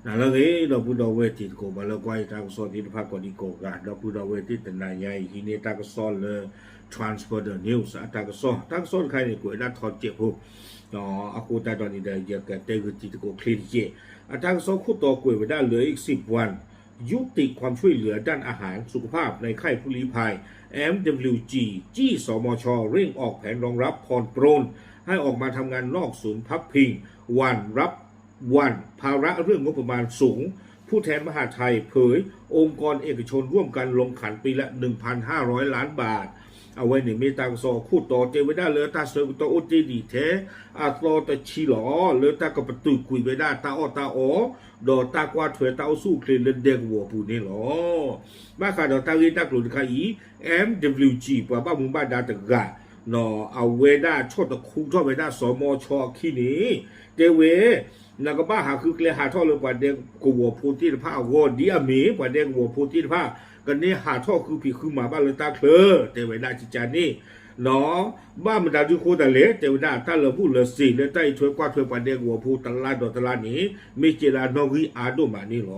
နၤလၢအဂ့ၤ ဒီပုၢ်ဒီဝဲၢ်တံၤသကိး ပှၤလၢကွၢ်ယတၢ်ကစီၣ်သ့ၣ်တဖၣ်ကိးဒံကိးဂၤ ဒီပုၢ်ဒီဝဲၢ်သ့ၣ်တနၤညါအံၤ ဟံးန့ၢ်တၢ်ကစီၣ်လၢ Trans Border News အတၢ်ကစီၣ် တၢ်ကစီၣ်တခါအံၤန့ၣ် ကွဲးဒၣ်ထီတစဲးဖိ အဃိသတးဒီးန့ၣ်ဒီး ယကတဲဂုာ်တံၤသကိးချ့တစဲး အတၢ်ကစီၣ်ခိၣ်တီကွဲးဝဲဒၣ်လၢ exit one ยุติความช่วยเหลือด้านอาหารสุขภาพในค่ายผู้ลี้ภัย เอ็มดับเบิลยูจี จี้ สมช เร่งออกแผนรองรับผ่อนปรน ให้ออกมาทำงานนอกศูนย์พักพิง วันรับวัน ภาระเรื่องงบประมาณสูง ผู้แทนมหาดไทยเผย องค์กรเอกชนร่วมกันลงขันปีละ หนึ่งพันห้าร้อยล้านบาท အဝဲန့ၣ်မ့ၢ်တၢ်ကစီၣ်အခိၣ်တီ တဲဝဲဒၣ်လၢတၢ်ဆၢကတီၢ်အိၣ်တ့ၢ်ဒံးထဲအသီတဆံလီၤ လၢတၢ်ကပတုာ်ကွံာ်ဝဲဒၣ်တၢ်အီၣ်တၢ်အီ ဒီးတၢ်ကွၢ်ထွဲတၢ်အိၣ်ဆူၣ်အိၣ်ချ့လၢဒဲကဝီၤပူၤန့ၣ်လီၤ. ဘၣ်ဃးဒီးတၢ်ဂ့ၢ်တၢ်ကျိၤတခါအံၤ MWG ပှၤဘၣ်မူဘၣ်ဒါတဂၤ အဝဲဒၣ်ဆီၣ်တခူထီၣ်ဝဲဒၣ်စီၤမီၤဆီအခံန့ၣ် တဲဝဲ နကဘၣ်ဟးဃုကျဲဟးထီၣ်လၢပှၤဒဲကဝီၤဖိသ့ၣ်တဖၣ်အဂီၢ် ဒ်အမ့ၢ်ပှၤဒဲကဝီၤဖိသ့ၣ်တဖၣ် ကန့ၢ်ဟးထီၣ်ဃုဖံးဃုမၤဘၣ်လၢတၢ်ချၢ တဲဝဲဒၣ်ကကန့ၣ် ဘၣ်မတၤဒုဃိသတးလဲၣ် တဲဝဲဒၣ်တၢ်လၢာ်ဘူၣ်လၢာ်စ့ၤ လၢတၢ်အံးထွဲကွၢ်ထွဲပှၤဒဲကဝီၤဖိတလါဒီးတလါန့ၣ် မ့ၢ်ကဲလၢအနီၣ်ဂံၢ်အါဒိၣ်မးန့ၣ်လီ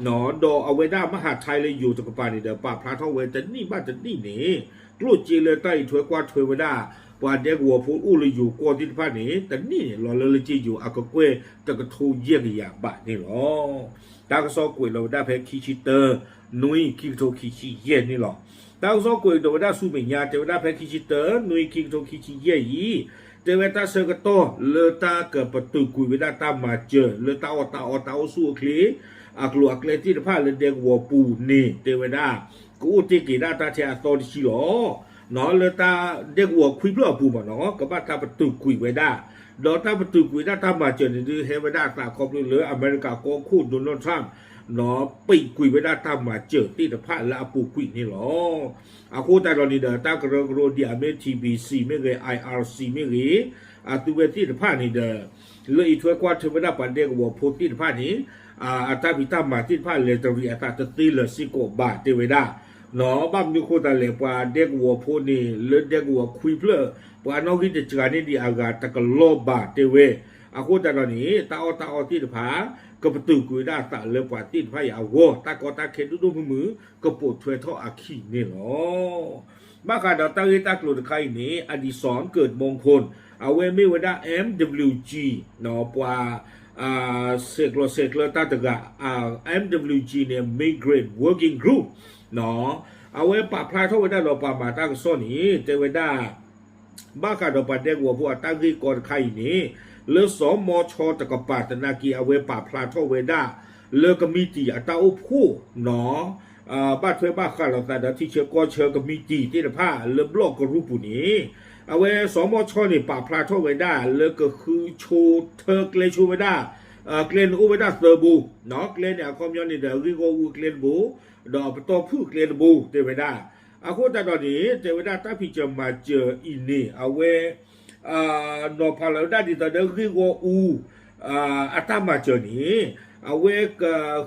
ၤ. ဒီးအဝဲဒၣ်မဟးထဲလၢယိၤတကပၤန့ၣ်ဒီး ပာ်ဖျါထီၣ်ဝဲတနံၣ်ဘၣ်တနံၣ်န့ၣ် ကျိၣ်စ့လၢတၢ်အံးထွဲကွၢ်ထွဲဝဲဒၣ် ပှၤဒဲကဝီၤဖိအိၣ်လၢယိၤကီၢ်သ့ၣ်တဖၣ်န့ၣ် တနံၣ်န့ၣ် လီၤလၢလၢက့ယိၤအကကွဲၢ်တကထိယဲၢ်ကယၤဘးန့ၣ်လီၤ. တၢ်ကစီၣ်ကွဲးလီၤဝဲဒၣ်ဖဲခံဆံတၢ နွံ ခံကထိခံဆံယဲၢ်န့ၣ်လီၤ. တၢ်ကစီၣ်ကွဲးဒီးဝဲဒၣ်ဆူမဲာ်ညါ တဲဝဲဒၣ်ဖဲခံဆံတၢ နွံ ခံကထိခံဆံယဲၢ်အံၤ တဲဝဲတၢ်ဆၢကတီၢ်လၢတၢ်ကပတုာ်ကွံာ်ဝဲဒၣ်တၢ်မၤစၢၤ လၢတၢ်အီၣ်တၢ်အီတၢ်အိၣ်ဆူၣ်အိၣ်ချ့ အကျိၤအကျဲသ့ၣ်တဖၣ်လၢဒဲကဝီၤပူၤန့ၣ် တဲဝဲဒၣ် ကအိၣ်တ့ၢ်က့ၤဒၣ်တၢ်ထဲအသီတဆံလီၤ. လၢတၢ်ဒဲကဝီၤခွံဖျၢၣ်အပူၤမးနီၤ ကဘၣ်တၢ်ပတုာ်ကွံာ်ဝဲဒၣ် ဒီးတၢ်ပတုာ်ကွံာ်ဒၣ်တၢ်မၤစၢၤန့ၣ်ဒုး ဟဲဝဲဒၣ်အသးခီဖျိလၢအမဲရကၤကီၢ်ခိၣ် Donald Trump ပံးကွံာ်ဝဲဒၣ်တၢ်မၤစၢၤသ့ၣ်တဖၣ်လၢအပူၤကွံာ်န့ၣ်လီၤ. အဃိသတးဒီးန့ၣ်ဒီး တၢ်ကရၢကရိဒ်အမ့ၢ် TBC မ့ၢ်ဂ့ၤ IRC မ့ၢ်ဂ့ၤ အသုဝဲသ့ၣ်တဖၣ်န့ၣ်ဒီး လၢအံးထွဲကွၢ်ထွဲဝဲဒၣ်ပှၤဒဲကဝီၤဖိသ့ၣ်တဖၣ်န့ၣ် အတၢ်ဖံးတၢ်မၤသ့ၣ်တဖၣ်လဲၤတရံးအသးတသ့လၢၤစ့ၢ်ကီးဘၣ်တဲဝဲဒၣ် ဘၣ်မနုၤဃိသတးလဲၣ် ပှၤဒဲကဝီၤဖိန့ၣ် လၢဒဲကဝီၤခွံဖျၢၣ် ပှၤနီၣ်ဂံၢ်တစှၤန့ၢ်ဒံးအဂၤတကလီၢ်ဘၣ်တဲဝဲ အဃိသတးဒီးန့ၣ် တၢ်အီၣ်တၢ်အီသ့ၣ်တဖၣ် ကပတုာ်ကွံာ်ဝဲဒၣ်အသးလၢပှၤသ့ၣ်တဖၣ်အံၤအဂီၢ် တၢ်ကီတၢ်ခဲဒိၣ်ဒိၣ်မုၢ်မုၢ် ကပိာ်ထွဲထီၣ်အခံန့ၣ်လီၤ. ဘၣ်ဃးဒီးတၢ်ဂ့ၢ်တၢ်ကျိၤတခါအံၤန့ၣ် Addison เกิดมงคล အဝဲမ့ၢ်ဝဲဒၣ် MWG ပှၤ ဆဲးကျိးဆဲးကျၢတၢ်တဂၤ MWG န့ၣ် Migrant Working Group အဝဲပာ်ဖျါထီၣ်ဝဲဒၣ်ဒီးပှၤမၤတၢ်ကစီၣ်န့ၣ် တဲဝဲဒၣ် ဘၣ်ဃးဒီးပှၤဒဲကဝီၤဖိအတၢ်ဂ့ၢ်ကီတခါအံၤန့ၣ် လၢစီၤမီၤဆီတကပၤသနာ်က့ အဝဲပာ်ဖျါထီၣ်ဝဲဒၣ် လၢကမံးတံာ်အတၢ်အိၣ်ဖှိၣ် ဘၣ်ထွဲဘၣ်ဃးလိာ်သးဒီးထံဆၢကီၢ်ဆၢကမံးတံာ်သ့ၣ်တဖၣ်လၢဘျီၣ်ကရူၢ်ပူၤန့ၣ် အဝဲစီၤမီၤဆီန့ၣ် ပာ်ဖျါထီၣ်ဝဲဒၣ်လၢကဃုဆိထၢကျဲဆိဝဲဒၣ် ကျဲန့ၣ်အိၣ်ဝဲဒၣ်သၢဘိ ကျဲန့ၣ်အခီပညီန့ၣ်ဒီး အဂ့ၢ်ဂီၢ်အူအကျဲတဘိ ဒီးအပတီၢ်ဖုၣ်ကျဲတဘိ တဲဝဲဒၣ် အဃိသတးဒီးန့ၣ် တဲဝဲဒၣ်တၢ်ဖံးစၢၤမၤစၢၤအံၤန့ၣ် အဝဲ နီၤဖးလီၤဝဲဒၣ်ဒ်သိးဒီးဂ့ၢ်ဂီၢ်အူ အတၢ်မၤစၢၤန့ၣ် အဝဲက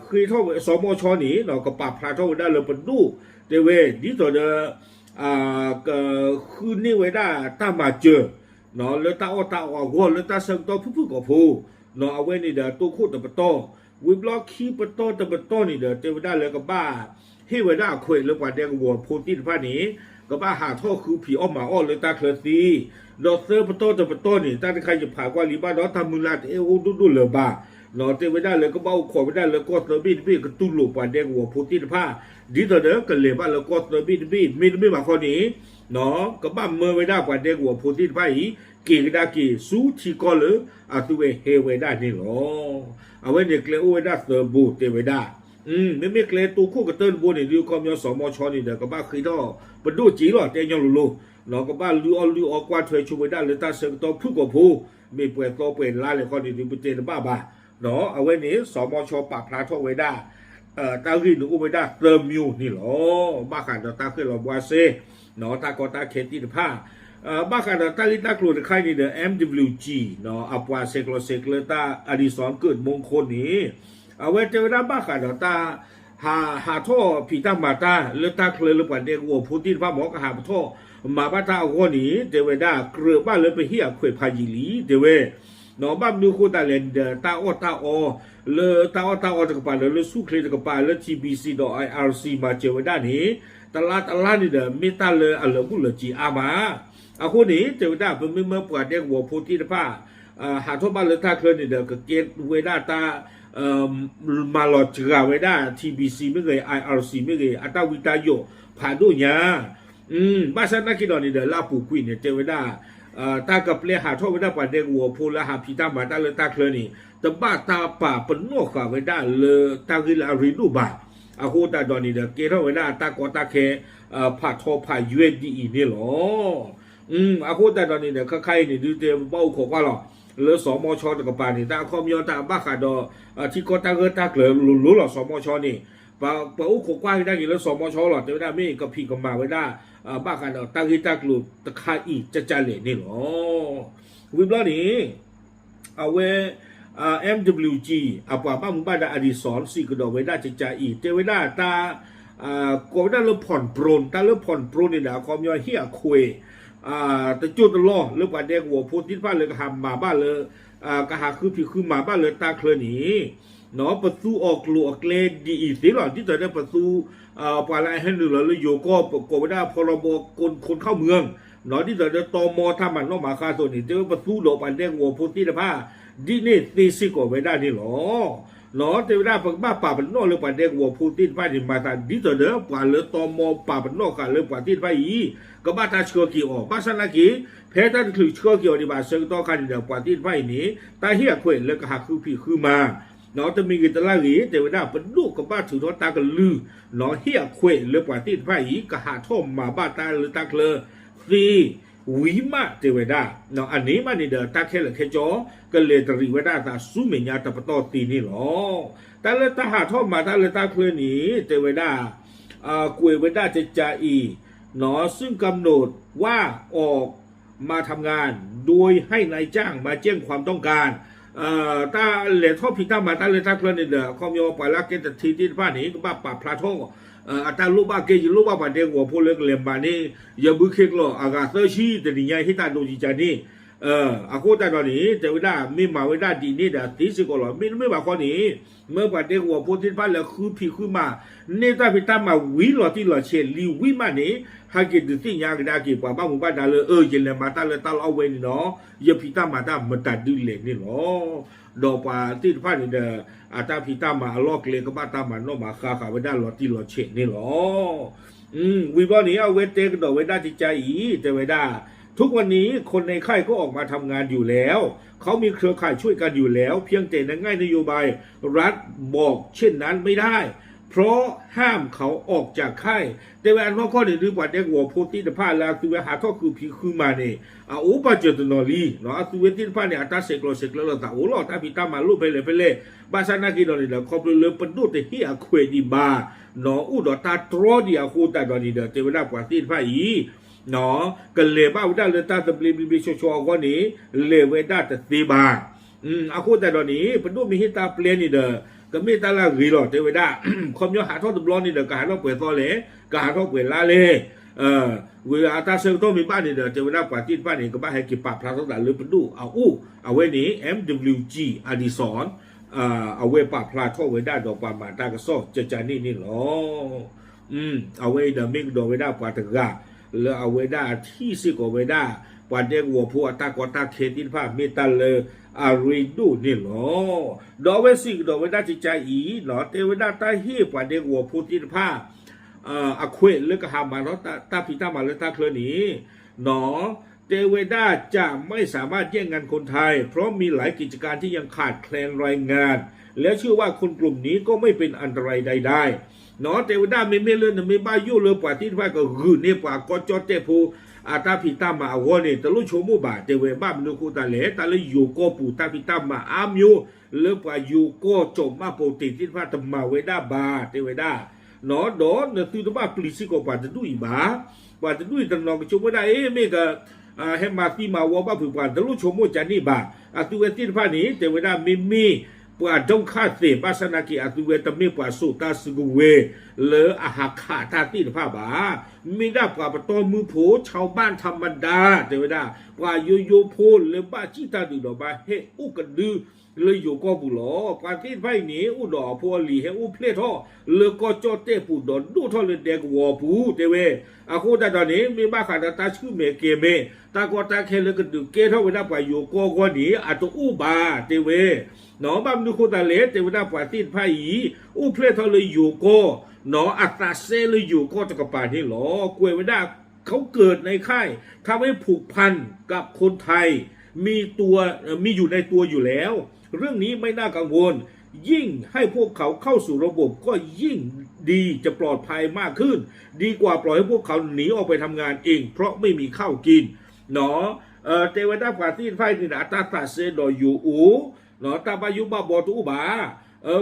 ဃ့ထီၣ်ဝဲ စီၤမီၤဆီန့ၣ် ကပာ်ဖျါထီၣ်ဝဲဒၣ်လၢပဒိၣ် တဲဝဲ ဒ်သိးဒီး ကဃုန့ၢ်ဝဲဒၣ်တၢ်မၤစၢၤ လၢတၢ်အီၣ်တၢ်အီအဂီၢ် လၢတၢ်ဆၢကတီၢ်ဖုၣ်ဖုၣ်ကိာ်ဖိ အဝဲန့ၣ်ဒီးတိခိၣ်တပတီၢ် ဝံၤဘျီခံပတီၢ်တပတီၢ်န့ၣ်ဒီး တဲဝဲဒၣ်လၢကဘၣ် ဟ့ၣ်ဝဲဒၣ်အခွဲးလၢပှၤဒဲကဝီၤဖိသ့ၣ်တဖၣ်န့ၣ် ကဘၣ်ဟးထီၣ်ဃုဖံးအီၣ်မၤအီၣ်လၢတၢ်ချၢသ့, ဒီးသၢပတီၢ်တပတီၢ်န့ၣ် တၢ်တခါယဖးကွၢ်လံဘၣ်ဒီး တၢ်မုၢ်လၢ်တအဲၣ်အိၣ်ဒိၣ်ဒိၣ်လၢၤဘၣ်, တဲဝဲဒၣ်လၢကဘၣ်အိၣ်ခိးဝဲဒၣ်လၢကီၢ်သၢဘ့ၣ်တဘ့ၣ် ကတူၢ်လိာ်ပှၤဒဲကဝီၤဖိသ့ၣ်တဖၣ်, ဒ်သိးဒီးကလဲၤဘၣ်လၢကီၢ်သၢဘ့ၣ်တဘ့ၣ် မ့တမ့ၢ်ဘၣ်ခီန့ၣ် ကဘၣ်မၢဝဲဒၣ်ပှၤဒဲကဝီၤဖိသ့ၣ်တဖၣ်အံၤ က့ၤကဒါက့ၤဆူထံကီၢ်လၢအသုဝဲဟဲဝဲဒၣ်န့ၣ်လီၤ. အဝဲန့ၣ်ကျဲအိၣ်ဝဲဒၣ်သၢဘိတဲဝဲဒၣ်, မ့မ့ၢ်ကျဲတိခိၣ်ကတၢၢ်တဘိန့ၣ် ဒုးခီပညီစီၤမီၤဆီန့ၣ်ဒီး ကဘၣ်ဃ့ထီၣ်ပဒိၣ်စ့လီၤ တဲညီလိၤလိၤ, ကဘၣ်လုၢ်အီၣ်လုၢ်အီကွၢ်ထွဲဆိဝဲဒၣ်လၢတၢ်ဆၢကတီၢ်ဖုၣ်ကိာ်ဖိ, မ့ၢ်ပှဲၤသီပှဲၤလါလဲၣ်ခီန့ၣ် ဒုးပတဲတဘၣ်ဘၣ်, အဝဲန့ၣ် စီၤမီၤဆီပာ်ဖျါထီၣ်ဝဲဒၣ် တၢ်ဂ့ၢ်န့ၣ်အိၣ်ဝဲဒၣ်သၢမံၤန့ၣ်လီၤ. ဘၣ်ဃးဒီးတၢ်ဃဲၣ်လီၤဘှါစဲ တၢ်ကီတၢ်ခဲသ့ၣ်တဖၣ်, ဘၣ်ဃးဒီးတၢ်ဂ့ၢ်တၢ်ကျိၤတခါန့ၣ်ဒီး MWG အပှၤဆဲးကျိးဆဲးကျၢတၢ် Addison ကိၣ်မူခိၣ်န့ၣ် အဝဲတဲဝဲဒၣ်ဘၣ်ဃးဒီးတၢ် ဟးထီၣ်ဖံးတၢ်မၤတၢ်လၢတၢ်ချၢလၢပှၤဒဲကဝီၤဖိသ့ၣ်တဖၣ်မ့ၢ် ကဟးပထီၣ်မၤဘၣ်တၢ်အဂီၢ်န့ၣ် တဲဝဲဒၣ်ကြၢးဘၣ်လၢပဟ့ၣ်အခွဲးဖးယံာ်လံ တဲဝဲ ဘၣ်မနုၤအဃိသတးလဲၣ်န့ၣ်ဒီး တၢ်အီၣ်တၢ်အီ လၢတၢ်အီၣ်တၢ်အီတကပၤဒီး လၢဆူၣ်ချ့တကပၤ လၢ T B C ဒီး I R C မၤစၢၤဝဲဒၣ်န့ၣ် တလါတလါန့ၣ်ဒီး မ့ၢ်တၢ်လၢအလၢာ်ဘူၣ်လၢာ်စ့ၤအါမး. အဃိန့ၣ် တဲဝဲဒၣ် ပမ့မ့ၢ်ပှၤဒဲကဝီၤဖိသ့ၣ်တဖၣ် ဟးထီၣ်ဘၣ်လၢတၢ်ချၢန့ၣ်ဒီး ကကဲဝဲဒၣ်တၢ် မၤလီၤစှၤဝဲဒၣ် T B C မ့ၢ်ဂ့ၤ I R C မ့ၢ်ဂ့ၤ အတၢ်ဝံတၢ်ယိးဖးဒိၣ်ညါ. ဘၣ်ဆၣ်နာ်က့ဒီးန့ၣ်ဒီး လၢအပူၤကွံာ်န့ၣ် တဲဝဲဒၣ် တၢ်ကပျဲဟးထီၣ်ဝဲဒၣ်ပှၤဒဲကဝီၤဖိလၢဟးဖံးတၢ်မၤတၢ်လၢတၢ်ချၢန့ၣ် တဘၣ်တၢ်ပာ်ပနီၣ်ဃာ်ဝဲဒၣ်လၢတၢ်ဂ့ၢ်လၢအရ့ဒိၣ်ဘၣ်. အဃိသတးဒီးန့ၣ်ဒီး ကဲထီၣ်ဝဲဒၣ်တၢ်ကီတၢ်ခဲ ဖးထီဖးယွဲဒ်အံၤန့ၣ်လီၤ. အဃိသတးဒီးန့ၣ်ဒီး ခါခါအံၤန့ၣ် ဒုးတဲပဘၣ်အိၣ်ခိးကွၢ်လီၤ လၢစီၤမီၢ်ဆီတကပၤန့ၣ် တၢ်အခီပညီတၢ်ဘၣ်ဃးဒီး ထံကီၢ်တၢ်ဂၢၢ်တၢ်ကျၢၤလိၤလိၤလီၤ စီၤမီၢ်ဆီန့ၣ် ပှၤအိၣ်ခိးကွၢ်ကဒါက့ၤလၢစီၤမီၢ်ဆီလီၤ တဲဝဲဒၣ်မ့ၢ်ကဖံးကမၤဝဲဒၣ် ဘၣ်ဃးဒီးတၢ်ဂ့ၢ်တၢ်ကျိၤတခါအံၤကကလဲာ်န့ၣ်လီၤ. ဝံၤဘျီန့ၣ် အဝဲ M W G အပှၤဘၣ်မူဘၣ်ဒါ Addison စံးကဒီးဝဲဒၣ်ကကအံၤ တဲဝဲဒၣ်တၢ် ကိးဝဲဒၣ်လၢ ผ่อนปรน တၢ်လၢ ผ่อนปรน န့ၣ်ဒီး အခီပညီဟ့ၣ်အခွဲး တကၠိၢ်တလီၢ်လၢပှၤဒဲကဝီၤဖိသ့ၣ်တဖၣ်လၢကဟးမၤဘၣ်လၢ ကဟးဃုဖံးဃုမၤဘၣ်လၢတၢ်ချၢန့ၣ် ပသူအီၤကျိၤအကျဲဒ်အံၤသ့လီၤ. ဒ်သိးဒီးပသူ ပှၤလၢအဟဲနုာ်လီၤလၢယိၤကီၢ် ကိးဝဲဒၣ် พรบคนเข้าเมือง ဒ်သိးဒီးတီမီတၢ်မၤနီၣ်မၤဃါအသိးန့ၣ် တဲဝဲပသူဒီးပှၤဒဲကဝီၤဖိသ့ၣ်တဖၣ် ဒ်န့ၣ်သ့စ့ၢ်ကီးဝဲဒၣ်န့ၣ်လီၤ. တဲဝဲဒၣ်ပကဘၣ်ပာ်ပနီၣ်လၢပှၤဒဲကဝီၤဖိသ့ၣ်တဖၣ်န့ၣ် မၤသးဒ်သိးဒီး ပှၤလၢတီမီပာ်ပနီၣ်ဃာ်လၢပှၤသ့ၣ်တဖၣ်အံၤ ကဘၣ်တၢ်ဆှၢက့ၤအီၤ ဘၣ်ဆၣ်နာ်က့ ဖဲတၢ်တချုးဆှၢက့ၤအီၤဒံးဘၣ်အဆၢကတီၢ်အခါန့ၣ်ဒီး ပှၤသ့ၣ်တဖၣ်အံၤန့ၣ် တၢ်ဟ့ၣ်အခွဲးလၢကဟးဃုဖံးဃုမၤ တမံၤဂ့ၤတလါဂ့ၤ တဲဝဲဒၣ် ပဒိၣ်ကဘၣ်ထုးထီၣ်တၢ်ကလုၢ် ဟ့ၣ်အခွဲးလၢပှၤသ့ၣ်တဖၣ်အံၤ ကဟးထီၣ်မၤဘၣ်တၢ်လၢတၢ်ချၢသ့ ဝံၤမးတဲဝဲဒၣ် အန့ၣ်မးန့ၣ်ဒီး တၢ်ခဲလၢာ်ခဲဆ့ ကလဲၤတရံးဝဲဒၣ်အသးဆူမဲာ်ညါတပတီၢ်သ့န့ၣ်လီၤ. တၢ်လၢတၢ်ဟးထီၣ်မၤတၢ်လၢတၢ်ချၢန့ၣ် တဲဝဲဒၣ် ကွဲးဝဲဒၣ်ကကအံၤ ซึ่งกำหนดว่าออกมาทำงานโดยให้นายจ้างมาแจ้งความต้องการ တၢ်လဲၤထီၣ်ဖံးတၢ်မၤတၢ်လၢတၢ်ချၢန့ၣ်ဒီး အခီပညီပှၤလၢအကဲတထ့သ့ၣ်တဖၣ်န့ၣ် ကဘၣ်ပာ်ဖျါထီၣ် အတၢ်လိၣ်ဘၣ်ကဲ ယလိၣ်ဘၣ်ပှၤဒဲကဝီၤဖိလၢကလဲၤမၤန့ၢ် ယဘုခ့ကျိာ်အဂၤသၢဆံ တနံၤညါဟ့ၣ်တၢ်ဒိကကန့ၣ် အဃိသတးဒီးန့ၣ် တဲဝဲဒၣ် မ့ၢ်မၤဝဲဒၣ်ဒ်န့ၣ်ဒီးသ့စ့ၢ်ကီးလီၤ. မ့တမ့ၢ်ဘၣ်ဃီန့ၣ် မ့ၢ်ပှၤဒဲကဝီၤဖိသ့ၣ်တဖၣ်လၢဃုဖံးဃုမၤ န့ၢ်တၢ်ဖံးတၢ်မၤဝံၤလီၤတံၢ်လီၤဆဲးလံဝံၤမးန့ၣ် ဟဲက့ၤဒုးသ့ၣ်ညါကဒါက့ၤပှၤဘၣ်မူဘၣ်ဒါလၢ အၢ ယလဲၤမၤတၢ်လၢတၢ်လီၢ်အဝဲန့ၣ်ဒီး ယဖံးတၢ်မၤတၢ်မတၤဒုးလဲၣ်န့ၣ်လီၤ. ဒီးပှၤသ့ၣ်တဖၣ်န့ၣ်ဒီး အတၢ်ဖံးတၢ်မၤအလီၢ်ကျဲကဘၣ်တၢ်မၤနီၣ်မၤဃါဃာ်ဝဲဒၣ်လီၤတံၢ်လီၤဆဲးန့ၣ်လီၤ. ဝံၤဘျီန့ၣ် အဝဲတဲကဒီးဝဲဒၣ်ကကအံၤ တဲဝဲဒၣ် ทุกวันนี้คนในค่ายก็ออกมาทำงานอยู่แล้ว เขามีเครือข่ายช่วยกันอยู่แล้ว เพียงแต่ในแง่นโยบายรัฐบอกเช่นนั้นไม่ได้ เพราะห้ามเขาออกจากค่าย တဲဝဲအနီၢ်ကီၢ်န့ၣ်ဒုး ပှၤဒဲကဝီၤဖိသ့ၣ်တဖၣ်လၢအသုဝဲဟးထီၣ်ဃုဖံးဃုမၤန့ၣ် အအိၣ်ပာ်စၢၤတနီၤလံ. အသုဝဲသ့ၣ်တဖၣ်န့ၣ် အတၢ်ဆဲးကျိးဆဲးကျၢလိာ်သးအိၣ်လီၤ တၢ်ဖံးတၢ်မၤလိၣ်ဖဲလဲၣ်ဖဲလဲၣ် ဘၣ်ဆၣ်နာ်က့ဒီးန့ၣ်ဒီး ခီဖျိလၢပဒိၣ်တဟ့ၣ်အခွဲးဒံးဘၣ် အိၣ်ဒီးတၢ်တြီဒံးအဃိသတးဒီးန့ၣ်ဒီး တဲဝဲဒၣ်ပှၤသ့ၣ်တဖၣ်အံၤ ကလဲၤဘၣ်ဝဲဒၣ်လၢတၢ်သဘျ့ဘျ့ဘျ့ဆှီဆှီအဂီၢ်န့ၣ် လဲၤဝဲဒၣ်တသ့ဘၣ်. အဃိသတးဒီးန့ၣ် ပဒိၣ်မ့ၢ်ဟ့ၣ်တၢ်ပျဲန့ၣ်ဒီး ကမ့ၢ်တၢ်လၢအဂ့ၤလီၤ တဲဝဲဒၣ် ခီပညီဟးထီၣ်တဘျီန့ၣ်ဒီး ကဟးထီၣ်ပှဲၤသီလဲၣ် ကဟးထီၣ်ပှဲၤလါလဲၣ် ဝံၤအတၢ်ဆၢကတီၢ်မ့ၢ်ဘၣ်န့ၣ်ဒီး တဲဝဲဒၣ်ပှၤသ့ၣ်တဖၣ်န့ၣ် ကဘၣ်ဟဲက့ၤပာ်ဖျါထီၣ်သးလၢပဒိၣ်အအိၣ် အဝဲန့ၣ် M W G Addison အဝဲပာ်ဖျါထီၣ်ဝဲဒၣ်ဒီးပှၤမၤတၢ်ကစီၣ်ကကန့ၣ်န့ၣ်လီၤ. အဝဲအံၤဒီးမ့ၢ်ကဒီးဝဲဒၣ်ပှၤတဂၤ လၢအဝဲဒၣ်အထံၣ်စ့ၢ်ကီးဝဲဒၣ် ပှၤဒဲကဝီၤဖိအတၢ်ကီတၢ်ခဲသ့ၣ်တဖၣ် မ့ၢ်တၢ်လၢအရ့ဒိၣ်န့ၣ်လီၤ. ဒီးအဝဲစံးကဒီးဝဲဒၣ်ကကအံၤ တဲဝဲဒၣ်တၢ်ဟ့ၣ်ပှၤဒဲကဝီၤဖိသ့ၣ်တဖၣ် အခွဲးလၢကဟးမၤထီၣ်တၢ်ဖံးတၢ်မၤလၢတၢ်ချၢန့ၣ် တဲဝဲဒၣ် จะไม่สามารถแย่งงานคนไทย เพราะมีหลายกิจการที่ยังขาดแคลนแรงงาน และเชื่อว่าคนกลุ่มนี้ก็ไม่เป็นอันตรายใดๆ တဲဝဲဒၣ်မ့မ့ၢ်လၢနမ့ၢ်ဘၣ်ယိၣ်လၢပှၤသ့ၣ်တဖၣ်ကဂုာ်န့ၢ်ပှၤကီၢ်ကၠီၣ်တဲၣ်ဖိ အတၢ်ဖံးတၢ်မၤအဂီၢ်န့ၣ် တလိၣ်ဆိကမိၣ်ဘၣ် တဲဝဲဘၣ်မနုၤအဃိသတးလဲၣ် တၢ်လၢယိၤကီၢ်ပူၤတၢ်ဖံးတၢ်မၤအါမျိုး လၢပှၤယိၤကီၢ်ကၠီၤမၣ်ပိာ်တ့ၢ်သ့ၣ်တဖၣ်တမၤဝဲဒၣ်ဘၣ် တဲဝဲဒၣ် ဒီးနသုတဘၣ်ပျံၤစ့ၢ်ကီးပှၤတဒူၣ်အံၤဘၣ်. ပှၤတဒူၣ်အံၤတနီၤကဆိကမိၣ်ဒၣ်အ့ မ့ၢ်က ဟဲမၤသံမၤဝီဘၣ်ဖုးပှၤ တလိၣ်ဆိကမိၣ်ကန့ၣ်ဘၣ်. အသုဝဲသ့ၣ်တဖၣ်န့ၣ် တဲဝဲဒၣ်မ့မ့ၢ်ပှၤဒုက္ခသည် ဘၣ်ဆၣ်နာ်က့ အသုဝဲတမ့ၢ်ပှၤစိာ်တၢ်စုကဝဲၤလၢအဟးခးတၢ်သ့ၣ်တဖၣ်ဘၣ်. မ့ၢ်ဒၣ်ပှၤပတီၢ်မုၢ်ဖိ ชาวบ้านธรรมดา တဲဝဲဒၣ် ပှၤယိယိဖိလၢဘၣ်စံၣ်တၢ်ဒုးဒီးဘၣ်ဟဲအိၣ်ကဒုလၢယိၤကီၢ်ပူၤလီၤ. ပှၤသ့ၣ်တဖၣ်အံၤန့ၣ် အိၣ်ဒီးအဖိအလံၤဟဲအိၣ်ဖျဲၣ်ထီၣ်လၢကီၢ်ကၠီၣ်တဲၣ်ပူၤဒီးဒိၣ်ထီၣ်လၢဒဲကဝီၤပူၤ တဲဝဲ. အဃိသတးဒီးန့ၣ် မ့ၢ်ဘၣ်ဃးဒီးတၢ်ဆူၣ်မဲာ်ကဲၤမဲာ် တၢ်ကီတၢ်ခဲလၢကဒုးကဲထီၣ်ဝဲဒၣ်ပှၤယိၤကီၢ်အဂီၢ်န့ၣ် အတအိၣ်ဘၣ် တဲဝဲ ဘၣ်မနုၤဃိသတးလဲၣ် တဲဝဲဒၣ်ပှၤသ့ၣ်တဖၣ်အံၤ အိၣ်ဖျဲၣ်ထီၣ်လၢယိၤကီၢ် အသးစဲလၢယိၤကီၢ်တကပၤန့ၣ်လီၤ. ကွဲးဝဲဒၣ် เขาเกิดในค่าย ทำให้ผูกพันกับคนไทย มีตัว เอ่อ มีอยู่ในตัวอยู่แล้ว เรื่องนี้ไม่น่ากังวล ยิ่งให้พวกเขาเข้าสู่ระบบก็ยิ่งดี จะปลอดภัยมากขึ้น ดีกว่าปล่อยให้พวกเขาหนีออกไปทำงานเองเพราะไม่มีข้าวกิน เนาะ တဲဝဲဒၣ်ပှၤသ့ၣ်တဖၣ်န့ၣ်ဒီး အတၢ်သးစဲဒီးယိၤအိၣ် တၢ်ဘၣ်ယိၣ်ဘၣ်ဘီတအိၣ်ဘၣ်.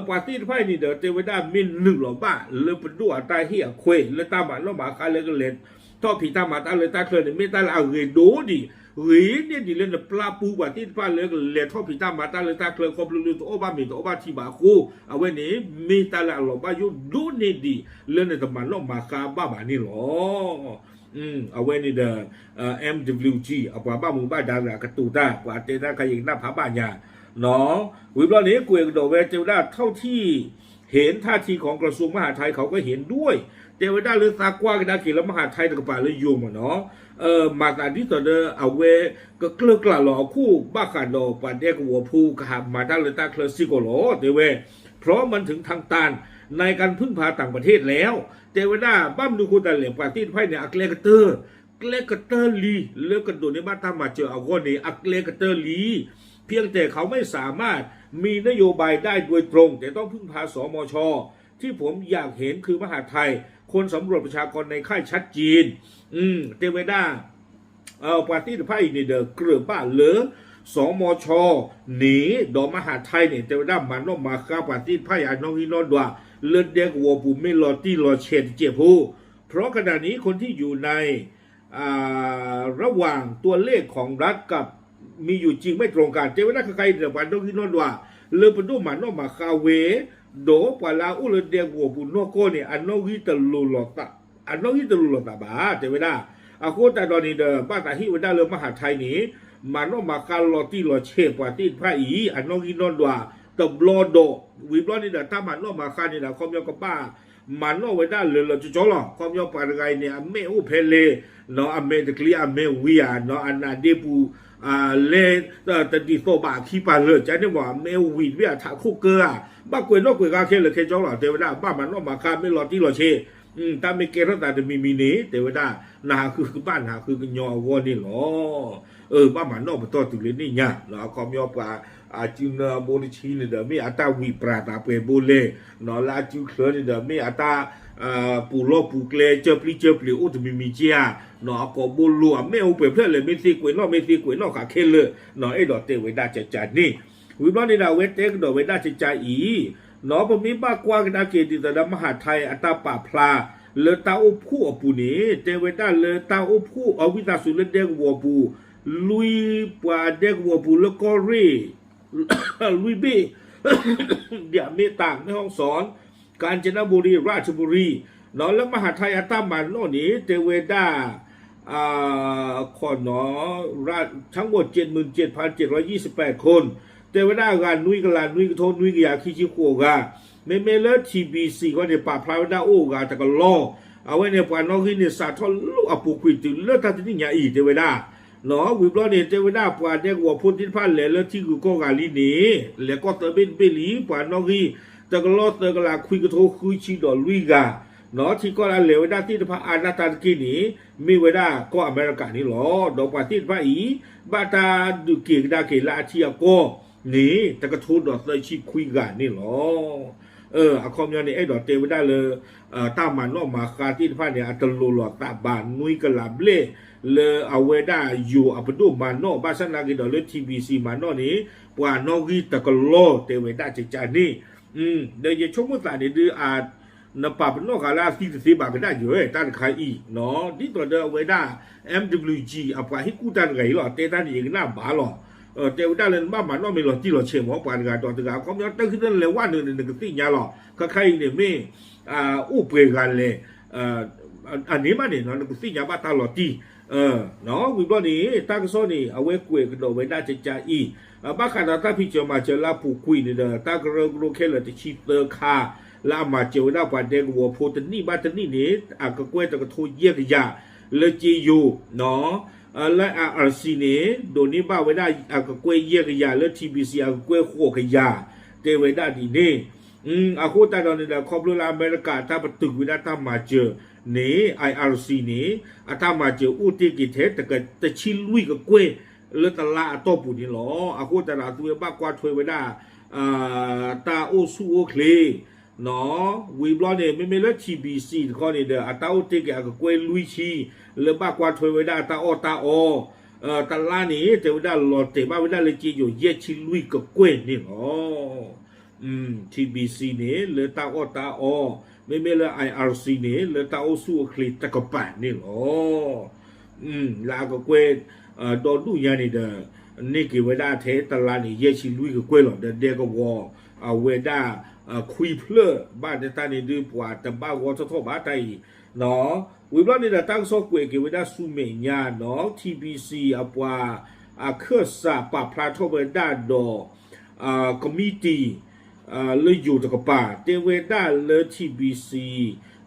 ပှၤသ့ၣ်တဖၣ်န့ၣ်ဒီး တဲဝဲဒၣ်မ့ၢ်နုာ်လီၤဘၣ်လၢပဒိၣ်အတၢ်ဟ့ၣ်အခွဲး လၢတၢ်မၤနီၣ်မၤဃါလၢကလဲၤထီၣ်ဖံးတၢ်မၤတၢ်လၢတၢ်ချၢန့ၣ် မ့ၢ်တၢ်လၢအဂ့ၤဒိၣ်ဒံး, ဂ့ၤန့ၢ်ဒံးလၢနပျၢ်ပူၤပှၤသ့ၣ်တဖၣ်လၢကလဲၤထီၣ်ဖံးတၢ်မၤတၢ်လၢတၢ်ချၢ ခီဖျိလၢတအီၣ်ဘၣ်မ့ၤတအီၣ်ဘၣ်ထံဘၣ်အဃိ, အဝဲန့ၣ် မ့ၢ်တၢ်လၢအလီၤဘၣ်ယိၣ်ဒိၣ်န့ၢ်ဒံး လၢနတမၤနီၣ်မၤဃါဘၣ်ဘၣ်န့ၣ်လီၤ. အဝဲန့ၣ်ဒီး M W G အပှၤဘၣ်မူဘၣ်ဒါဂၤကတိၤတၢ် ပှၤတဲတၢ်ခါယံာ်ကနၣ်ဖးဘၣ်ညါ, ဝံၤဘျီန့ၣ် ကွဲးကဒီးဝဲ တဲဝဲဒၣ် เท่าที่เห็นท่าทีของกระทรวงมหาดไทย เขาก็เห็นด้วย တဲဝဲဒၣ်လၢသးကွၢ်ကဒါက့ၤလၢမဟးထဲတကပၤလၢယိၤမးနီၤ, မၤသးဒ်သိးဒီးအဝဲကကျၢၢ်ကျးလီၤအခိၣ်ဘၣ်ဃးဒီးပှၤဒဲကဝီၤဖိကဟးမၤတၢ်လၢတၢ်ချၢစ့ၢ်ကီးလီၤ တဲဝဲ เพราะมันถึงทางตันในการพึ่งพาต่างประเทศแล้ว တဲဝဲဒၣ် ဘၣ်မနုၤဃိသတးလဲၣ် ပှၤသ့ၣ်တဖၣ်န့ၣ် အကျဲကတၢၢ် ကျဲကတၢၢ်လံ လၢကဒိးန့ၢ်ဘၣ်တၢ်မၤစၢၤအဂီၢ်န့ၣ် အကျဲကတၢၢ်လံ เพียงแต่เขาไม่สามารถมีนโยบายได้โดยตรง แต่ต้องพึ่งพา สมช ที่ผมอยากเห็นคือมหาดไทย คนสำรวจประชากรในค่ายชัดเจน တဲဝဲဒၣ် ပှၤသ့ၣ်တဖၣ်အံၤန့ၣ်ဒီး ကြၢးဘၣ်လၢ สมช န့ၣ် ဒီးမဟးထဲန့ၣ် တဲဝဲဒၣ် မၤနီၣ်မၤဃါပှၤသ့ၣ်တဖၣ်အံၤ အနီၣ်ဂံၢ်နီၣ်ဒွး လၢဒဲကဝီၤပူၤ မ့ၢ်လီၤတံၢ်လီၤဆဲးတစဲးဖိ, เพราะขณะนี้คนที่อยู่ใน ระหว่างตัวเลขของรัฐกับ มีอยู่จริงไม่ตรงกัน တဲဝဲဒၣ် ခဲခါအံၤန့ၣ်ဒီး ပှၤနီၣ်ဂံၢ်နီၣ်ဒွး လၢပဒိၣ်မၤနီၣ်မၤဃါဝဲ ဒီးပှၤလၢအအိၣ်လၢဒဲကဝီၤပူၤနီၢ်ကီၢ်န့ၣ် အနီၣ်ဂံၢ်တလိၤလိာ်သး အနီၣ်ဂံၢ်တလိၤလိာ်သးဘၣ် တဲဝဲဒၣ်. အဃိသတးဒီးန့ၣ်ဒီး ဘၣ်သးဟ့ၣ်ဝဲဒၣ်လၢမဟးထဲန့ၣ် မၤနီၣ်မၤဃါလီၤတံၢ်လီၤဆဲးပှၤသ့ၣ်တဖၣ်အံၤ အနီၣ်ဂံၢ်နီၣ်ဒွးတဘျီဒီး ဝံၤဘျီန့ၣ်ဒီး တၢ်မၤနီၣ်မၤဃါန့ၣ်ဒီး ခီပညီကဘၣ် မၤနီၣ်ဝဲဒၣ်လၢလၢကၠီကၠီလီၤ. ခီပညီပှၤတဂၤအံၤန့ၣ် အမဲာ်အိၣ်ဖဲလဲၣ်, အမဲာ်တကျံၤအမဲာ်ဝံၤဧါ, အနးဒ့ပူၤ လဲၤတဒ်သိးဘၣ်အခံပာ်လၢာ် ကန့ၣ်မ့ၢ် အမဲာ်ဝံၤတဘ့ၣ်အထးခိၣ်ကၢဧါ, ဘၣ်ကွဲးနီၣ်ကွဲးဃါခဲလၢာ်ခဲဆ့လီၤ. တဲဝဲဒၣ် ဘၣ်မၤနီၣ်မၤဃါ မ့ၢ်လီၤတံၢ်လီၤဆဲး, တၢ်မ့ၢ်ကဲထီၣ်သးတမံၤမံၤန့ၣ် တဲဝဲဒၣ် နဟးဃုကဘၣ် နဟးဃုကညီအဂီၢ်န့ၣ်လီၤ. ဘၣ်မၤနီၣ်ပတီၢ်တုၤလၢန့ၣ်ညါ, အခီပညီပှၤ အစုနၢအဘိတဆံန့ၣ်ဒီး မ့ၢ်အတၢ်ဝံၣ်ပြၤသးပှဲၤဘိလဲၣ်, လၢအစုချၢန့ၣ်ဒီး မ့ၢ်အတၢ် ပူၤလီၢ်ပူၤကျဲ ကၢပျံၤကၢပျ့ၤအိၣ်တမံၤမံၤက့ဧါ, အကိးဘိလိၤ အမဲာ်အိၣ်ပှဲၤဖျၢၣ်လဲၣ် မ့ၢ်သ့ကွဲးနီၣ် မ့ၢ်သ့ကွဲးနီၣ်ဃာ်ခဲလၢာ်, အဲၣ်ဒိးတဲဝဲဒၣ်ကကန့ၣ်, ဝံၤဘျီန့ၣ်ဒီး အဝဲတဲကဒီးဝဲဒၣ်ကကအံၤ, ပမ့ၢ်ဘၣ်ကွၢ်ကဒါက့ၤဒ်သိးဒီး မဟးထဲအတၢ်ပာ်ဖျါ လၢတၢ်အိၣ်ဖှိၣ်အပူၤန့ၣ် တဲဝဲဒၣ်လၢတၢ်အိၣ်ဖှိၣ်အဝံသးစူၤလၢဒဲကဝီၤပူၤ, လွံၢ်ပှၤဒဲကဝီၤပူၤလၢကီၢ်ရ့ၣ် လွံၢ်ဘ့ၣ်, ဒ်အမ့ၢ်တၢ် แม่ฮ่องสอน กาญจนบุรี ราชบุรี လၢမဟးထဲအတၢ်မၤနီၣ်န့ၣ် တဲဝဲဒၣ် ခီနီၤ ทั้งหมด เจ็ดหมื่นเจ็ดพันเจ็ดร้อยยี่สิบแปดคน တဲဝဲဒၣ်အဂၤ နွံကလးနွံကထိနွံကယၤခံဆံဃိးဂၤ, မ့မ့ၢ်လၢ T B C ဃီန့ၣ် ပာ်ဖျါဝဲဒၣ်အိၣ်အဂၤတကလီၢ်, အဝဲန့ၣ်ပှၤနီၣ်ဂံၢ်န့ၣ် စးထီၣ်လၢအပူၤကွံာ်တုၤလၢတၢ်တနံၣ်ညါအံၤ တဲဝဲဒၣ် ဝံၤဘျီန့ၣ် တဲဝဲဒၣ်ပှၤဒဲကဝီၤဖိသ့ၣ်တဖၣ်လဲၤလၢထံဂုၤကီၢ်ဂၤလံန့ၣ် လဲၤကီၢ်သၢဘ့ၣ်တဘ့ၣ်လံ ပှၤနီၣ်ဂံၢ်တကလီၢ်သၢကလးခွံကထိဃုဆံဒီးလွံၢ်ဂၤ, ထံကီၢ်လၢလဲၤဝဲဒၣ်သ့ၣ်တဖၣ်အါဒၣ်တၢ်တက့ၢ်န့ၣ် မ့ၢ်ဝဲဒၣ်ကီၢ်အမဲရကၤန့ၣ်လီၤ. ဒီးပှၤသ့ၣ်တဖၣ်အံၤ ဘၣ်တၢ်ဒုးက့ၤကဒါက့ၤလၢအထံအကီၢ်န့ၣ် တကထိဒီးသၢဆံခွံဂၤန့ၣ်လီၤ. အခီပညီန့ၣ် အဲၣ်ဒိးတဲဝဲဒၣ်လၢ တၢ်မၤနီၣ်မၤဃါသ့ၣ်တဖၣ်န့ၣ် အတလိၤလိာ်သးဘၣ်နွံကလးဘျဲၣ် လၢအဝဲဒၣ်ယိၤအပဒိၣ်မၤနီၣ် ဘၣ်ဆၣ်နာ်က့ၤဒီးလၢ T B C မၤနီၣ်န့ၣ် ပှၤနီၣ်ဂံၢ်တကလီၢ်တဲဝဲဒၣ်ကကန့ၣ်, ဒီးယဆိကမိၣ်သးန့ၣ်ဒုး နပာ်ပနီၣ်ဃာ်လၢအသံတသ့ဘၣ်ကဒၣ်ယိၤ တၢ်တခါအံၤ, ဒ်သိးဒီးအဝဲဒၣ် M W G အပှၤဟ့ၣ်ကူၣ်တၢ်တဂၤအံၤလီၤ တဲတၢ်န့ၣ်ယကနၣ်ဘၣ်လီၤ. တဲဝဲဒၣ်လၢနဘၣ်မၤနီၣ်မ့ၢ်လီၤတံၢ်လီၤဆဲးမ့ၢ် ပှၤတဂၤဒီးတဂၤ အခီပညီတၢ်ခံတၢ်နလဲၤဝဲနုာ်န့ၣ် နကသ့ၣ်ညါလီၤ. ခဲခါအံၤန့ၣ်မ့ၢ် အိၣ်ပှဲၤဂၤလဲၣ် အန့ၣ်မးန့ၣ် နကသ့ၣ်ညါဘၣ်တၢ်လီၤတံၢ်, ဝံၤဘျီန့ၣ် တၢ်ကစီၣ်န့ၣ် အဝဲကွဲးကဒီးဝဲဒၣ်ကကအံၤ, ဘၣ်ဃးဒီးတၢ်ဖံးစၢၤမၤစၢၤလၢအပူၤကွံာ်န့ၣ်ဒီး တၢ်ကရၢကရိခဲလၢာ်တဆံသၢခါ လၢအမၤစၢၤဝဲဒၣ်ပှၤဒဲကဝီၤဖိတနံၣ်ဘၣ်တနံၣ်န့ၣ် အကကွဲၢ်တကထိယဲၢ်ကယၤ လၢက့ယိၤ လၢ I R C န့ၣ် ဒိးန့ၢ်ဘၣ်ဝဲဒၣ်အကကွဲၢ်ယဲၢ်ကယၤ လၢ T B C အကကွဲၢ်ဃိးကယၤ တဲဝဲဒၣ်ဒ်န့ၣ်, အဃိသတးဒီးန့ၣ်ဒီး ခီဖျိလၢအမဲရကၤတၢ်ပတုာ်ဝဲဒၣ်တၢ်မၤစၢၤန့ၣ် I R C န့ၣ် အတၢ်မၤစၢၤအိၣ်တ့ၢ်က့ၤထဲ တဆံလွံၢ်ကကွဲၢ် လၢတလါအတီၢ်ပူၤန့ၣ်လီၤ. အဃိသတးဒီးအသုဝဲဘၣ်ကွၢ်ထွဲဝဲဒၣ် တၢ်အိၣ်ဆူၣ်အိၣ်ချ့ ဝံၤဘျီန့ၣ် မ့မ့ၢ်လၢ T B C တခီန့ၣ်ဒီး အတၢ်အိၣ်တ့ၢ်က့ၤအကကွဲၢ်လွံၢ်ဆံ လၢဘၣ်ကွၢ်ထွဲဝဲဒၣ်တၢ်အီၣ်တၢ်အီ, တလါန့ၣ် တဲဝဲဒၣ်လီၤတဲာ်ဘၣ်ဝဲဒၣ်လၢက့ယိၤယဲၢ်ဆံလွံၢ်ကကွဲၢ်န့ၣ်လီၤ. T B C န့ၣ် လၢတၢ်အီၣ်တၢ်အီ, မ့မ့ၢ်လၢ I R C န့ၣ် လၢတၢ်အိၣ်ဆူၣ်အိၣ်ချ့တကပၤန့ၣ်လီၤ. လၢအကကွဲၢ် ဒီဒူၣ်ညါန့ၣ်ဒီး န့ၢ်က့ၤဝဲဒၣ်ထဲတလါန့ၣ် ယဲၢ်ဆံလွံၢ်ကကွဲၢ်လီၤ. ဒီးဒဲကဝီၤ အဝဲဒၣ် ခွံဖျၢၣ်ဘၣ်တၢ်န့ၣ်ဒုး ပှၤတဘၣ်ဂီၤထီၣ်ထီၣ်ဘၣ်တၢ်အံၤ, ဝံၤဘျီန့ၣ်ဒီး တၢ်ကစီၣ်ကွဲးက့ၤဝဲဒၣ်ဆူမဲာ်ညါနီၤ T B C အပှၤ အခၢၣ်စးပာ်ဖျါထီၣ်ဝဲဒၣ်ဒီး ကမံးတံာ် လၢယိၤတကပၤ တဲဝဲဒၣ်လၢ T B C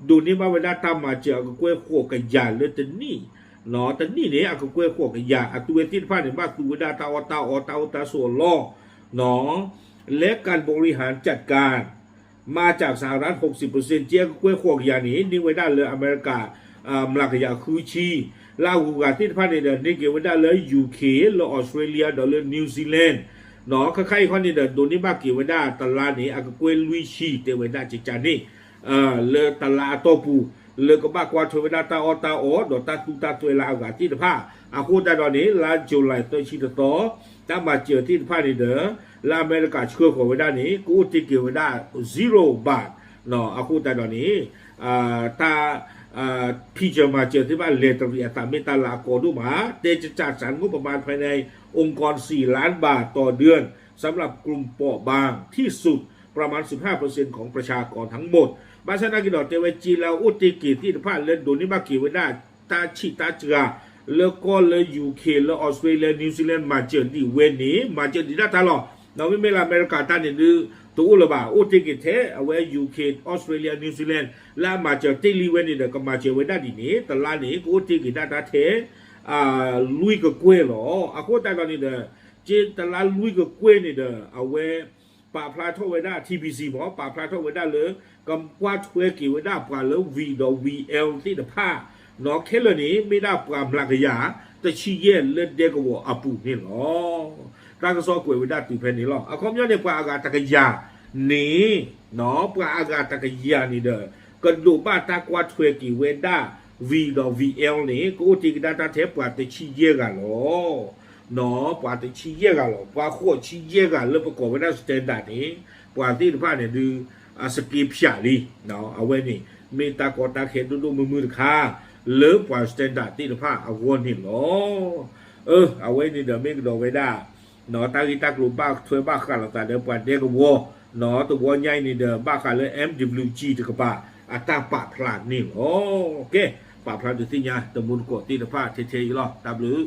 ဒိးန့ၢ်ဘၣ်ဝဲဒၣ်တၢ်မၤစၢၤအကကွဲၢ်ဃိးကယၤလၢတနံၣ်, တနံၣ်န့ၣ် အကကွဲၢ်ဃိးကယၤ အသုဝဲသ့ၣ်တဖၣ်န့ၣ် ဘၣ်သူဝဲဒၣ်တၢ်အီၣ်တၢ်အီတၢ်အိၣ်တၢ်ဆိးအလီၢ် လၢကၣ်ဘိရံဟၣ်ကၠးကၣ် မၤစၢၤစဟရၣ် หกสิบเปอร์เซ็นต์ ကဲကကွဲၢ်ဃိးကယၤန့ၣ် န့ၢ်ဝဲဒၣ်လၢအမဲရကၤ မျးကယၤဃုဆံ, လၢအဂုၤအဂၤသ့ၣ်တဖၣ်န့ၣ်ဒီး န့ၢ်က့ၤဝဲဒၣ်လၢ U K လၢ Australia ဒီးလၢ New Zealand နီၤ ခဲခါအံၤခီန့ၣ်ဒီး ဒိးန့ၢ်ဘၣ်က့ၤဝဲဒၣ်တလါန့ၣ် အကကွဲၢ်လွံၢ်ဆံ တဲဝဲဒၣ်ကကန့ၣ် လၢတလါအတီၢ်ပူၤ လၢကဘၣ်ကွၢ်ထွဲဝဲဒၣ်တၢ်အီၣ်တၢ်အီ ဒီးတၢ်သူတၢ်သွဲလၢအဂၤသ့ၣ်တဖၣ်, အဃိသတးဒီးန့ၣ် လါ July သၢဆံတသီ တၢ်မၤစၢၤသ့ၣ်တဖၣ်န့ၣ်ဒီး လၢအမဲရကၤဆှၢဃီၤဝဲဒၣ်န့ၣ် ကအိၣ်တ့ၢ်က့ၤဝဲဒၣ် zero ဘၣ်, အဃိသတးဒီးန့ၣ် တၢ် ဖံးစၢၤမၤစၢၤသ့ၣ်တဖၣ် လဲၤတရံးအသးမ့ၢ်တၢ်လၤကပီၤဒိၣ်မး တဲကစၢ်စၣ် งบประมาณภายในองค์กรสี่ล้านบาทต่อเดือนสำหรับกลุ่มเปราะบางที่สุดประมาณสิบห้าเปอร์เซ็นต์ของประชากรทั้งหมด ဘၣ်ဆၣ်သနာ်က့ဒီး တဲဝဲစ့လၢအအိၣ်တ့ၢ်က့ၤ သ့ၣ်တဖၣ်လၢဒိးန့ၢ်ဘၣ်က့ၤဝဲဒၣ် တၢ်ဆံးတၢ်စှၤ လၢကီၢ်လၢ U K လၢ Australia New Zealand မၤစၢၤဒံးဝဲန့ၣ် မၤစၢၤဒံးဒၣ်တၢ်လီၤ. မ့မ့ၢ်လၢအမဲရကၤတၢ်န့ၣ်ဒုး တအိၣ်လၢၤဘၣ် အိၣ်တ့ၢ်က့ၤထဲ အဝဲ U K Australia New Zealand လၢအမၤစၢၤတ့ၢ်လံဝဲန့ၣ်ဒီး ကမၤစၢၤဝဲဒၣ်ဒ်န့ၣ် တလါန့ၣ် ကအိၣ်တ့ၢ်က့ၤဒၣ်တၢ်ထဲ လွံၢ်ကကွဲၢ်လီၤ. အဃိသတးဒီးန့ၣ်ဒီး က့တလါလွံၢ်ကကွဲၢ်န့ၣ်ဒီး အဝဲ ပာ်ဖျါထီၣ်ဝဲဒၣ် T B C မ့ၢ် ပာ်ဖျါထီၣ်ဝဲဒၣ်လၢ ကကွၢ်ထွဲက့ၤဝဲဒၣ်ပှၤလၢ V ဒီး V L သ့ၣ်တဖၣ် နီၤ ခဲလၢာ်န့ၣ် မ့ၢ်ဒၣ်ပှၤမျးကယၤ တဆံယဲၢ်လၢဒဲကဝီၤအပူၤန့ၣ်လီၤ. တၢ်ကစီၣ်ကွဲးဝဲဒၣ်တုၤဖဲန့ၣ်လီၤ. အခီပညီန့ၣ် ပှၤအဂၤတကယၤန့ၣ် နီၤ ပှၤအဂၤတကယၤန့ၣ်ဒီး ကဒိးဘၣ်တၢ်ကွၢ်ထွဲက့ၤဝဲဒၣ် V ဒီး V L န့ၣ် ကအိၣ်တ့ၢ်ကဒါတၢ်ထဲပှၤတဆံယဲၢ်ဂၤလီၤ. နီၤ ပှၤတဆံယဲၢ်ဂၤလီၤ. ပှၤဃိးဆံယဲၢ်ဂၤလၢပကိးဝဲဒၣ် standard န့ၣ် ပှၤသ့ၣ်တဖၣ်န့ၣ်ဒုး အစက့ဖၠးလံ. အဝဲန့ၣ် မ့ၢ်တၢ်ကီတၢ်ခဲဒိၣ်ဒိၣ်မုၢ်မုၢ်တခါ လၢပှၤ standard သ့ၣ်တဖၣ်အဂီၢ်န့ၣ်လီၤ. အဝဲန့ၣ်ဒီးမ့ၢ်ကဒီးဝဲဒၣ် တၢ်ဂ့ၢ်တၢ်ကျိၤဘၣ်ထွဲဘၣ်ဃးလိာ်သးဒီးပှၤဒဲကဝီၤ နီၤ တဝီညါအံၤန့ၣ်ဒီး ဘၣ်ဃးလၢ M W G တကပၤ အတၢ်ပာ်ဖျါန့ၣ်လီၤ. ကဲ ပာ်ဖျါဒုးသ့ၣ်ညါ တမူတကိးသ့ၣ်တဖၣ်ထဲထဲအံၤလီၤ. တၢ်ဘျုး